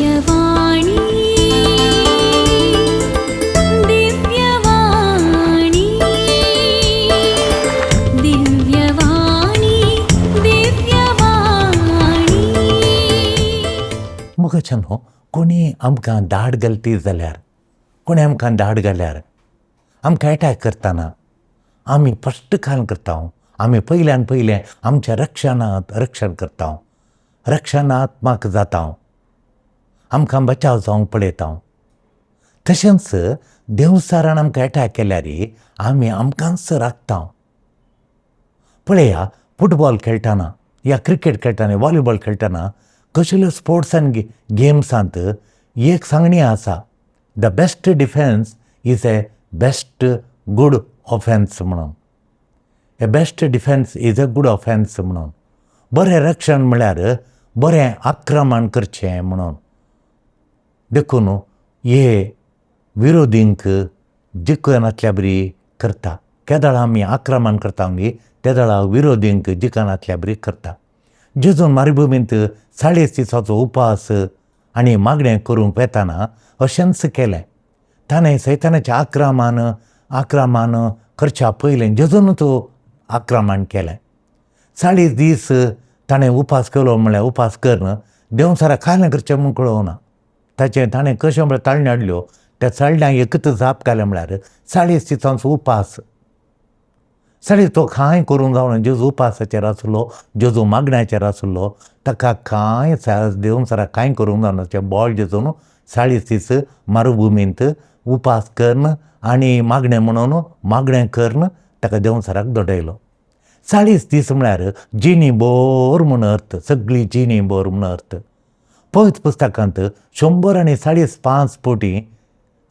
दिव्यवाणी, दिव्यवाणी, दिव्यवाणी, दिव्यवाणी. मोगाच्यानो, कोणी आमकां दाड घालती जाल्यार, कोणी आमकां दाड घाल्यार, आमकां एटॅक करतना आमी फस्ट काल करता. आमी पयल्यान पयलें आमच्या रक्षणांत रक्षण करता, रक्षणात्मक जाता, आमकां बचाव जावंक पळयता. तशेंच देंवचारान आमकां एटॅक केल्यार आमी आमकांच राखता. पळया, फुटबॉल खेळटना या क्रिकेट खेळटना, व्हॉलीबॉल खेळटना, कसल्यो स्पोर्ट्स आनी गेम्सांत एक सांगणी आसा, "The best defence is a best good offence" म्हणून. "A best defence is a good offence" म्हणून. बरें रक्षण म्हळ्यार बरें आक्रमण करचें म्हणून. देखून हे विरोधींक जिखनातल्या बरी करता. केदळा आमी आक्रमण करता न्ही, तेदळा विरोधींक जिखनातल्या बरी करता. जेजून मारुभुमींत 40 दिसाचो उपास आनी मागणें करूंक वेताना अशेंच केलें. ताणें सैतानाचें आक्रमण करच्या पयलें जेजून तो आक्रमण केलें. 40 दीस ताणें उपास केलो म्हळ्यार उपास करून देंवचारा कांय करचें म्हूण कळोवना. ताचें ताणें कशें म्हळ्यार ताळणी हाडल्यो, त्या चाळण्यांक एकच जाप घालें म्हळ्यार 40 दिसांचो उपास. 40 तो कांय करूंक जावना. जेजू उपासाचेर आसलो, जेजू मागण्याचेर आसलो. ताका कांय देंवचाराक कांय करूंक जावना. तें बॉल जेजून 40 दीस मारुभुमींत उपास करून आनी मागणें म्हणून मागणें करून ताका देंवचाराक दडयलो. 40 दीस म्हळ्यार जिणी भर म्हूण अर्थ, सगळी जिणी भर म्हूण अर्थ. पवित्र पुस्तकांत 145 पटी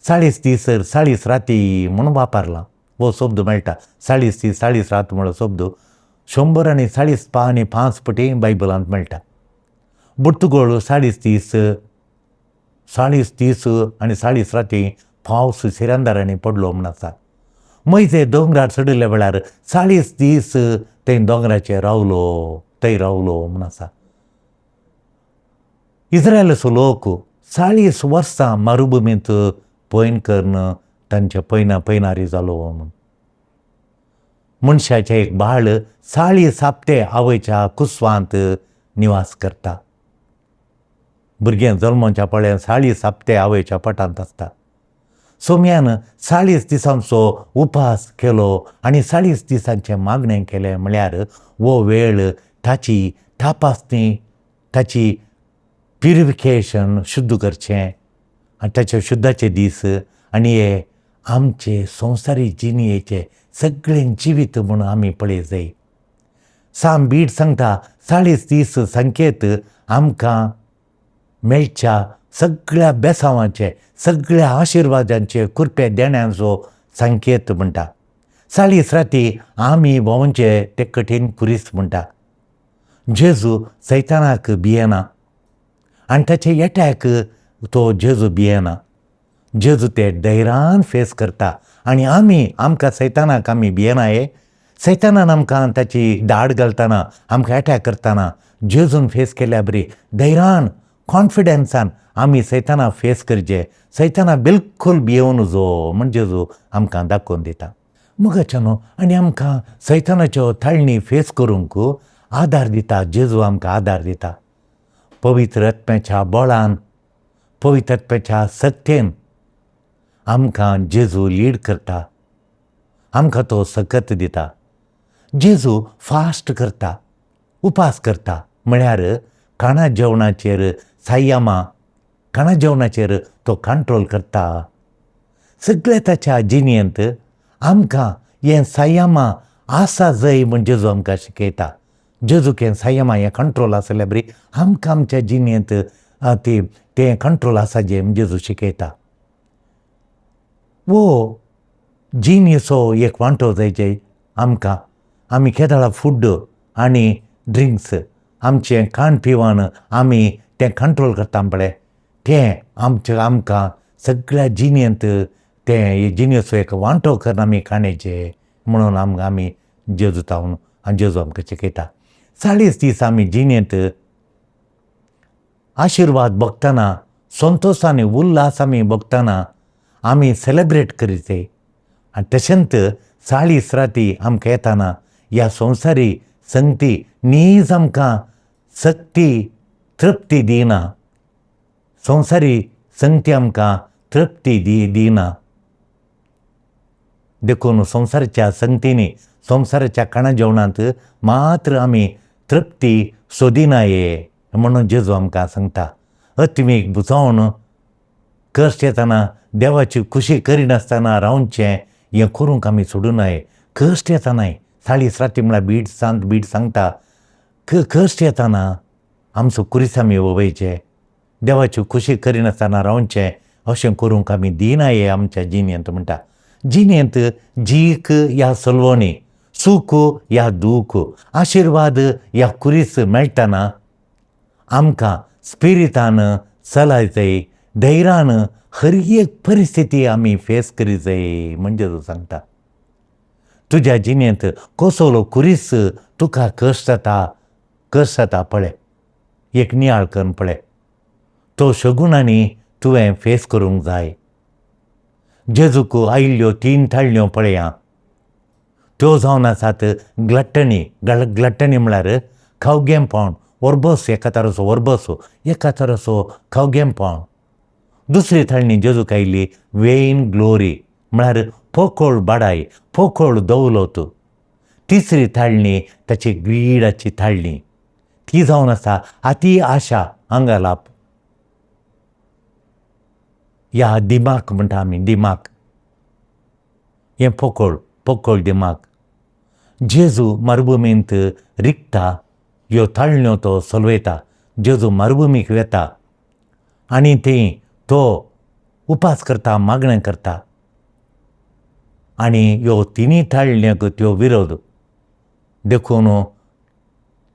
40 दीस 40 राती म्हूण वापरला. हो शब्द मेळटा, 40 दीस 40 रात म्हणलो शब्द 140 आनी 5 पटी बायबलांत मेळटा. पुर्तुगोळ 40 दीस, 40 दीस आनी 40 राती पावस सिरंदरांनी पडलो म्हूण आसा. मयजे दोंगरार चडिल्ल्या वेळार 40 दीस थंय दोंगराचेर रावलो, थंय रावलो म्हूण आसा. इस्रायलाचो लोक 40 वर्सां मरुभुमींत पयण करून तांचे पयना पयनारी जालो म्हूण. मनशाचें एक बाळ 40 हप्ते आवयच्या कुसवांत निवास करता. भुरगें जल्मच्या पळय 40 हप्ते आवयच्या पोटांत आसता. सोम्यान 40 दिसांचो उपास केलो आनी 40 दिसांचें मागणें केलें म्हळ्यार हो वेळ ताची तपासणी, ताची प्युरिफिकेशन, शुद्ध करचें आनी ताचे शुद्धाचे दीस आनी हे आमचे संवसारी जिणेचे सगळें जिवीत म्हूण आमी पळय जाय. साम बीड सांगता, 40 दीस संकेत आमकां मेळच्या सगळ्या बेसांवांचे, सगळ्या आशिर्वादांचे, कुरपे देण्यांचो संकेत म्हणटा. 40 राती आमी भोंवचे ते कठीण खुरीस म्हणटा. जेजू सैतानाक भियेना आनी ताचे एटॅक तो जेजू भियेना. जेजू ते धैर्यान फेस करता आनी आमी आमकां सैतानाक आमी भियेना. हे सैतानान आमकां ताची दाड घालतना, आमकां एटॅक करतना जेजून फेस केल्या बरी धैर्यान, कॉन्फिडन्सान आमी सैताना फेस करचे. सैताना बिलकूल भियेवन जो म्हण जेजू आमकां दाखोवन दिता. मोगाच्यानो, आनी आमकां सैतानाच्यो ताळणी फेस करूंक आदार दिता. जेजू आमकां आदार दिता. पवित्र आत्म्याच्या बळान, पवित्र आत्म्याच्या सक्तेन आमकां जेजू लीड करता. आमकां तो सकत दिता. जेजू फास्ट करता, उपास करता म्हळ्यार खाणा जेवणाचेर संयमा, खाणा जेवणाचेर तो कंट्रोल करता. सगळ्या ताच्या जिणेंत आमकां हें संयमा आसा जय म्हण जेजू आमकां शिकयता. जेजूक हें संयमा, हें कंट्रोल आसल्या बरी आमकां आमच्या जिणेंत ती तें कंट्रोल आसा जें जेजू शिकयता. वो जिणेचो एक वांटो जायचे आमकां. आमी केदळा फूड आनी ड्रिंक्स, आमचें खाण पिवण आमी तें कंट्रोल करता पळय, तें आमचें आमकां सगळ्या जिणेंत तें जिणेचो एक वांटो करून आमी खाण्याचे म्हणून आमकां आमी जेजू तावन आनी जेजू आमकां शिकयता. 40 दीस आमी जिणेंत आशिर्वाद भोगतना संतोश आनी उल्हास आमी भोगतना आमी सेलेब्रेट करीत. आनी तशेंच 40 राती आमकां येताना ह्या संवसारी संगती नीज आमकां शक्ती तृप्ती दिना, संवसारी संगती आमकां तृप्ती दिना. देखून संवसाराच्या संगतींनी संवसाराच्या खाणा जेवणांत मात्र आमी तृप्ती सोदिनाये म्हणून जेजू आमकां सांगता. अत्मीक बुजोवन कश्ट येतना देवाची खुशी करिनासतना रावचें हें करूंक आमी सोडूं नये. कश्ट येतनाय 40 राती म्हळ्यार बीट सांत बीट सांगता कश्ट येतना आमचो कुरीस आमी वळयचे, देवाची खुशी करिनासतना रावचें अशें करूंक आमी दिनाये आमच्या जिणेंत म्हणटा. जिणेंत जीक या सलवणी, सूख या दूख, आशिर्वाद या कुरीस मेळटना आमकां स्पिरितान चलायचय, धैर्यान हर एक परिस्थिती आमी फेस करी जाय म्हणजे तूं सांगता. तुज्या जिणेंत कसलो कुरीस तुका कश्ट जाता, कश्ट जाता पळय, एक नियाळ करून पळय, तो शगुणांनी तुवें फेस करूंक जाय. जेजूक आयिल्ल्यो 3 थाळण्यो पळया, त्यो जावन आसात ग्लट्टणी. ग्लट्टणी म्हळ्यार खावगेंपण, वरबस, एका तराचो वरबस, एका तराचो खावगेंपण. दुसरी थाळणी जेजूक आयिल्ली वेन ग्लोरी म्हळ्यार पोकळ बाडाय, पोकळ दौलत. तिसरी थाळणी ताची ग्रीडाची थाळणी, ती जावन आसा आती आशा आंगालाप या दिमाग म्हणटा आमी, दिमाग हें पोकळ, पोकळ दिमाग. जेजू मरुभुमींत रिगता, ह्यो थाळण्यो तो सलवयता. जेजू मरुभुमीक वेता आनी थंय तो उपास करता, मागणें करता आनी ह्यो तिनूय थाळण्यांक त्यो विरोध. देखून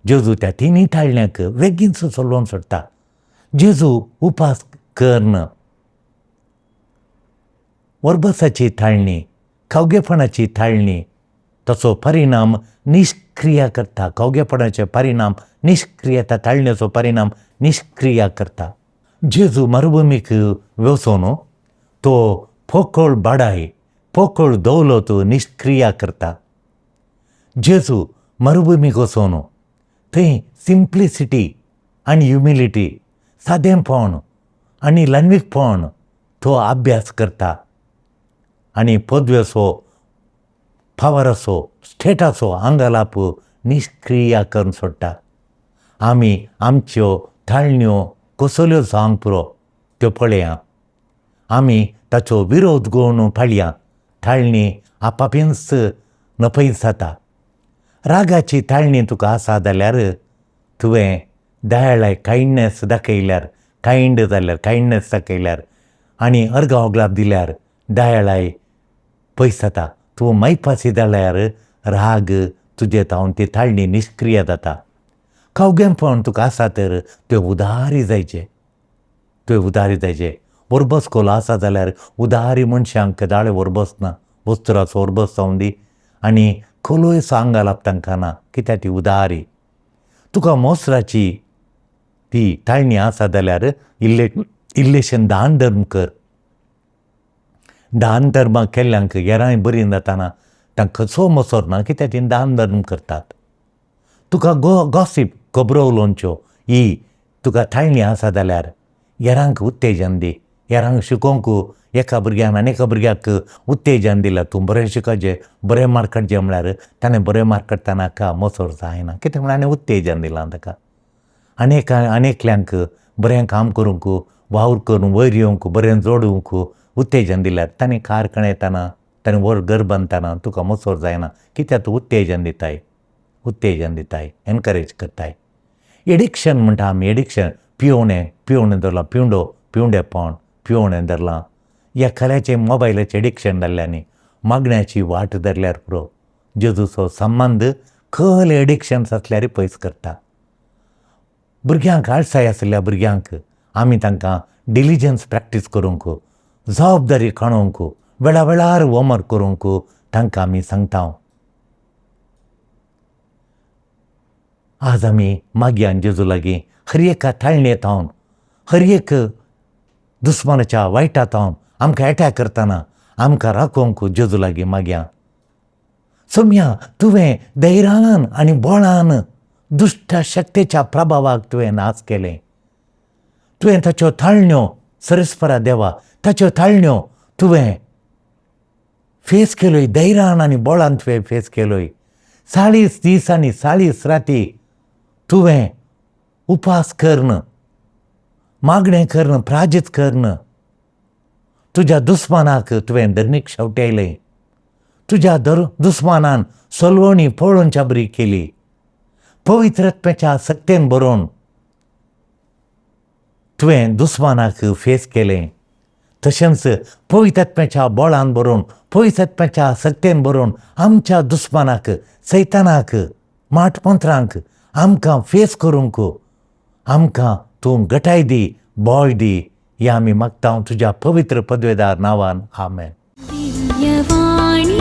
जेजू त्या तिनूय थाळण्यांक बेगीनसो चलोवन सोडटा. जेजू उपास करून वरबसाची थाळणी, खावगेपणाची थाळणी, ताचो परिणाम निश्क्रिया करता. खावगेपणाचे परिणाम निश्क्रिया, त्या थाळण्याचो परिणाम निश्क्रिया करता. जेजू मरुभुमीक वचून तो पोकळ बाडाय, पोकळ दौलत निश्क्रिया करता. जेजू मरुभुमीक वचून थंय सिंप्लिसिटी आनी ह्युमिलिटी, सादेंपण आनी ल्हानवीकपण तो अभ्यास करता आनी पदवेचो, पावराचो, स्टेटाचो आंगालाप निश्क्रिया करून सोडटा. आमी आमच्यो थाळण्यो कसल्यो जावंक पुरो त्यो पळया, आमी ताचो विरोध घेवन पाळया. थाळणी आपापींच नपयत जाता. रागाची थाळणी तुका आसा जाल्यार तुवें दयाळाय कायंडनेस दाखयल्यार, कायंड जाल्यार कायंडनेस दाखयल्यार आनी अर्गां गुलाब दिल्यार दयाळाय पयस जाता. तूं मायपासी जाल्यार राग तुजे तावन ती थाळणी निश्क्रिय जाता. खावगेंपण तुका आसा तर त्यो उदारी जायचे, त्यो उदारी जायचे. वरबस कोलो आसा जाल्यार उदारी मनशांक दाळे वरबस ना, वस्त्राचो वरबस जावन दी आनी खोलोय आंगालाप तांकां ना, कित्याक ती उदारी. तुका मोसराची ती ताळणी आसा जाल्यार इल्ले इल्लेशें दान धर्म कर. दान धर्म केल्ल्यांक हेरांय बरीं जाताना तांकां कसो मोसर ना, कित्याक ती दान धर्म करतात. तुका गॉसीप खबरो उलोवच्यो ही तुका थाळणी आसा जाल्यार हेरांक उत्तेजन दी, हेरांक शिकोवंक एका भुरग्यान आनी एका भुरग्याक उत्तेजन दिल्यार तूं बरें शिकचें, बरें मार्क काडचें म्हळ्यार ताणें बरें मार्क काडटना का मोसर जायना, कितें म्हळ्यार हाणें उत्तेजन दिलां ताका. आनी एका आनी एकल्यांक बरें काम करूंक, वावर करूंक, वयर येवंक, बरें जोडूंक उत्तेजन दिल्यार ताणें कार येताना, ताणें व्हड घर बांदताना तुका मोसर जायना, कित्याक तूं उत्तेजन दिताय, उत्तेजन दिताय, एनकरेज करताय. एडिक्शन म्हणटा आमी, एडिक्शन पिवणें, पिवणें धरलां, पिवंडो, पिवंडेपण, पिवणें धरलां. ह्या खऱ्याचें मोबायलाचें एडिक्शन जाल्ल्यानी मागण्याची वाट धरल्यार पुरो. जेजूचो संबंद खले एडिक्शन्स आसल्यार पयस करता. भुरग्यांक आळसाय आशिल्ल्या भुरग्यांक आमी तांकां डिलिजन्स प्रॅक्टीस करूंक, जबाबदारी काडूंक, वेळा वेळार होमवर्क करूंक तांकां आमी सांगता. आज आमी मागयान जेजू लागीं हर एका थाळणेंत हांव हर एक दुस्मानाच्या वायटा तावन आमकां एटॅक करतना आमकां राखोवंक जेजू लागीं मागया. सोम्या, तुवें धैर्यान आनी बळान दुश्ट शक्तेच्या प्रभावाक तुवें नाच केलें. तुवें ताच्यो थाळण्यो, सरस्परा देवा, ताच्यो थाळण्यो तुवें फेस केलोय. धैर्यान आनी बळान तुवें फेस केलोय. 40 दीस आनी 40 राती तुवें उपास करून, मागणें करून, प्राजीत करून तुज्या दुस्मानाक तुवें धरणीक शेवटयलें. तुज्या दुस्मानान सलवणी पळोवच्या बरी केली. पवित्रत्वाच्या सक्तेन बरोवन तुवें दुस्मानाक फेस केलें. तशेंच पवित्रत्वाच्या बळान बरोवन, पवित्रत्वाच्या सक्तेन बरोवन आमच्या दुस्मानाक, सैतानाक, माटमंत्रांक आमकां फेस करूंक आमकां तूं गटाय दी, बळ दी. हें आमी मागता तुज्या पवित्र पदवेदार नांवान. आमेन. दिव्यवाणी.